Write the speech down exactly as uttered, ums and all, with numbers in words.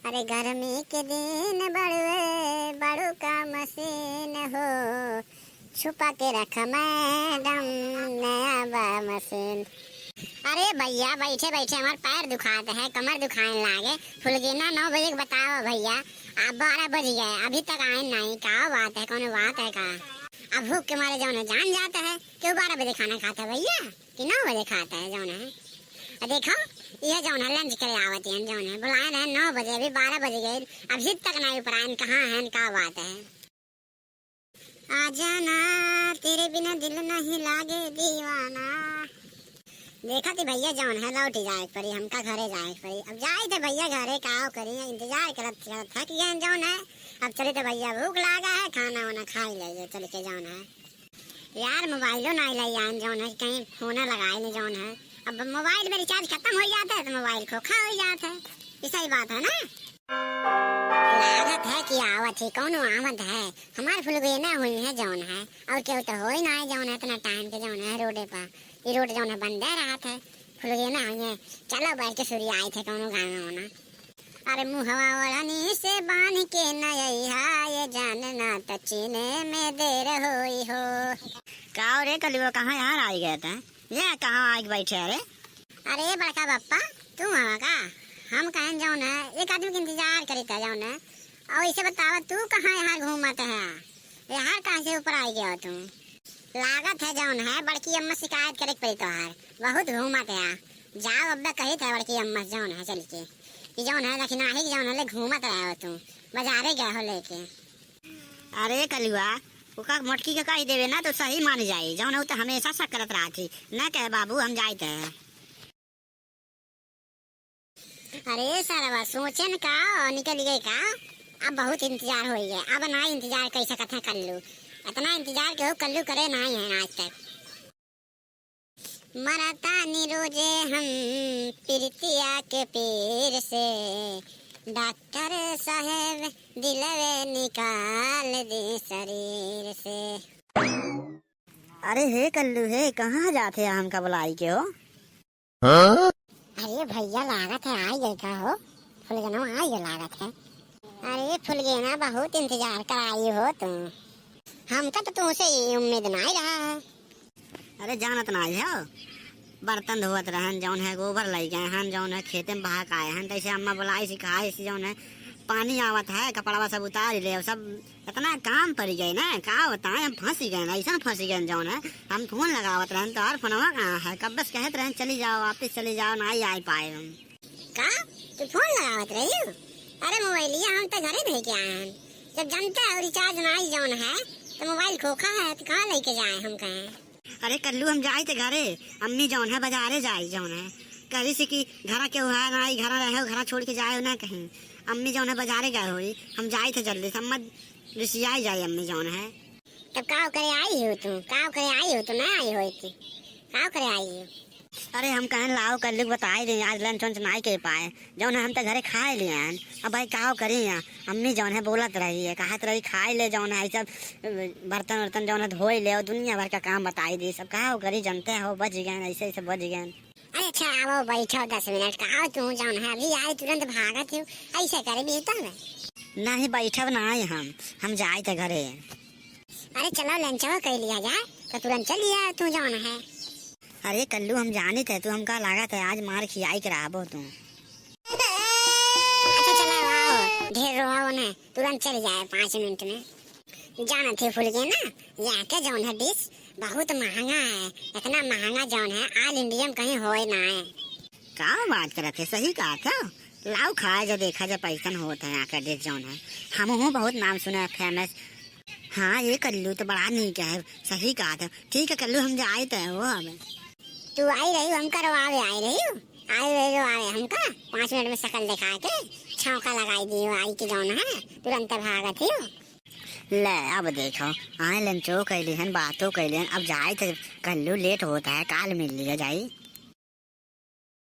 अरे गर्मी के दिन बड़ुए, बड़ू का मशीन हो, छुपा के रख मैडम, नया बा मशीन। अरे भइया, बैठे बैठे हमार पैर दुखात है, कमर दुखाए लागे। फुलगेना नौ बजे के बताओ भइया, आप बारह बज गए, अभी तक आए नहीं, का बात है, कौनो बात है का? अब भूख के मारे जौन है जान जाता है, क्यों बारह बजे खाना खाता है भइया? कि नौ बजे खाता है जौन है। आ देखो, यह जौन है लंच करे आवत है जौन है, बुलाए रहे नौ बजे, अभी बारह बज गए, अभी तक नहीं ऊपर आए, कहाँ है, का बात है? आ जाना, तेरे बिना दिल नहीं लागे दीवाना। देखा थी भइया जौन है लौट जाए के पड़ी, हमका घरे जाए के पड़ी। अब जाए थे भइया घरे, का करी, इंतजार करत करत थक गए जौन है। अब चली तो भइया भूख लागा है, खाना वाना खा ही ले चल के जौन है। यार मोबाइलो नाई लाई आन जौन है, कहीं फोन लगाए ले जौन है। अब मोबाइल में रिचार्ज खत्म हो जाता है तो मोबाइल खोखा हो जाता है, ये सही बात है ना? लागत है कि आवत ही, कौनो आवत है। हमार फुलगेना हुई है जौन है, और केहू तो होई ना है जौन है, इतना टाइम के जौन है रोडे पर, ये रोड जौन है बंदे रहत है। फुलगेना हुई है, चलो बैठ के सुरियाई थे कौनो गाना वाना। अरे मुहवा ओढ़नी से बांध के न अइहा, ये जान ना त चीने में देर होई हो। का रे कलुआ, कहाँ यहाँ आई गए थे? ये कहाँ आके बैठे? अरे, अरे बड़का बप्पा, तू हवा का? हम कहन जौन है, एक आदमी के इंतजार करी था जौन है, और इसे बतावा तू कहाँ यहाँ घूमत है? यहाँ कहाँ से ऊपर आई गया तू? लागत है जौन है बड़की अम्मा शिकायत करे के पड़ी तोहार, बहुत घूमत है। जाओ अब्बे कही थे बड़की अम्मा से जौन है चल के, कि जौन है दखिनाही के जौन है ले घूमत रहे हो तू, बाजारे गए हो लेके। अरे कलुआ, ओका मोटकी के कह देवे ना तो सही मान जाई, जौन है उ तो हमेशा शक करत रहत ही। ना कहे बाबू हम जाइत है। अरे सरवा, सोचे न का, निकल गए का? अब बहुत इंतजार हो गया, अब ना इंतजार कर सकत है कल्लू। इतना इंतजार केहू कल्लू करे ना है आज तक। मरतानी रोजे हम प्रीतिया के पीर से, डॉक्टर साहेब दिलवे निकाल दे शरीर से। अरे हे कल्लू हे, कहाँ जात है हमका बुलाई के हो? हाँ? अरे भइया, लागत है आई गए का हो, फुलगनवा आई गए लागत है। अरे फुलगेना, बहुत इंतजार कराई हो तुम, हमका तो तुमसे ये उम्मीद नाई रहा है। अरे जानत नाई हो, बर्तन धोवत रहन, जौन है गोबर लई गए हन, जौन है खेते में बहा के आए हन, तैसे अम्मा बुलाई सिखाए से जौन है पानी आवत है, कपड़वा सब उतार ले, सब इतना काम पड़ गए ना, का बताएं, हम फंस गए ना, ऐसा फंस गए जौन है। हम फोन लगावत रहन तो और फोनवा कहाँ है, कब बस कहत रहन चली जाओ, वापस चली जाओ, ना ही आई पाए हम। का? तू फोन लगावत रही हो? अरे मोबाइलिया हम तो घरे धइ के आए हन, जब जनते हो रिचार्ज नाई जौन है तो मोबाइल खोखा है तो कहाँ लेके जाए हम कहें? अरे कल्लू, हम जाइत है घरे, अम्मी जौन है बाजारे जाई जौन है, कही से कि घरा केहू है नाई, घरा रहे हो, घरा छोड़ के जाए हो ना कहीं, अम्मी जौन है बाजारे गए होई, हम जाइत है जल्दी से, अम्मा रिसियाई जाई अम्मी जौन है। तब का करे आई हो तू, का करे आई हो तू, ना आई होई थी, का करे आई हो? अरे हम कहन लाओ कल्लू के बताई दे, आज लंच वंच नाई के पाए, जौन है हम तो घरे खाए लिए हैं। अब भाई काहो करी यहाँ, अम्मी जौन है बोलत रही है, कहत रही खाए ले जौन है, सब बर्तन वर्तन जौन है धोए ले और दुनिया भर का काम बताई दी, सब काहो करी, जनते हो बच गए, ऐसे ऐसे बच गए। अरे अच्छा, आओ बैठो दस मिनट का, आओ तू जौन है अभी आई तुरंत भागत हो, ऐसे करे भी तब। नहीं बैठब ना आए हम, हम जाइत है घरे। अरे चलो लंचवा कर लिया जाए, तो तुरंत चल लिया तू जौन है। अरे कल्लू, हम जानित है तू हमका लागत है आज मार खियाई के रहबो तू। अच्छा चलो आओ, ढेर रोओ ना, तुरंत चल जाए पाँच मिनट में। जानत है फुलगेना, यहाँ के जौन है डिश बहुत महंगा है, इतना महंगा जौन है all India में कहीं होए ना है। का बात करत है, सही कहत है। लाओ खाए जा, देखा जा कैसन होत है यहाँ का डिश जौन है। हमहू बहुत नाम सुना है फेमस। हाँ ये कल्लू तो बड़ा नीक है, सही कहत है। ठीक है कल्लू, हम जाइत है वो अब। तू आई रही हो, हम करवावे आई रही हो, आई रही हो आवे हमका पाँच मिनट में शकल दिखा के छौका लगाई दियो, आई के जौन है तुरंत भागत ही हो। ले अब देखो, आए लंचो कैली हन, बातो कैली हन, अब जाइत है कल्लू, लेट होत है, काल मिल लिया जाई।